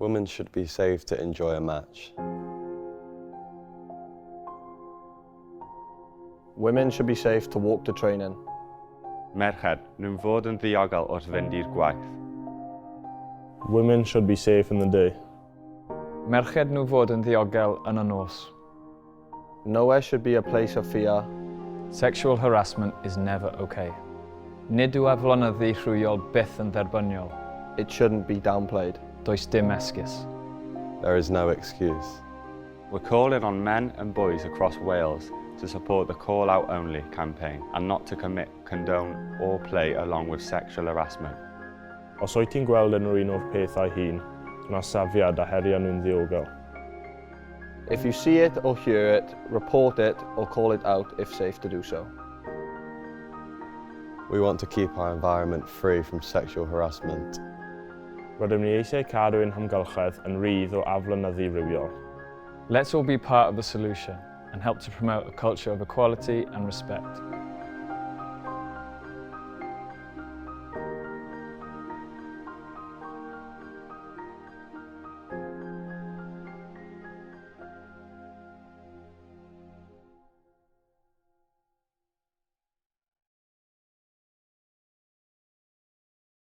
Women should be safe to enjoy a match. Women should be safe to walk to training. Merched, nhw'n fod yn ddiogel wrth fynd i'r gwaith. Women should be safe in the day. Merched nhw fod yn ddiogel yn y nos. Nowhere should be a place of fear. Sexual harassment is never okay. Nid yw aflonyddu rhywiol byth yn dderbyniol. It shouldn't be downplayed. Does dim esgus. There is no excuse. We're calling on men and boys across Wales to support the Call Out Only campaign and not to commit, condone or play along with sexual harassment. Os wyt ti'n gweld unrhyw un o'r pethau hyn, gwna safiad a herio nhw'n ddiogel. If you see it or hear it, report it or call it out if safe to do so. We want to keep our environment free from sexual harassment. Rydym ni eisiau cadw ein hamgylchedd yn rhydd o aflonyddu rhywiol. Let's all be part of the solution and help to promote a culture of equality and respect.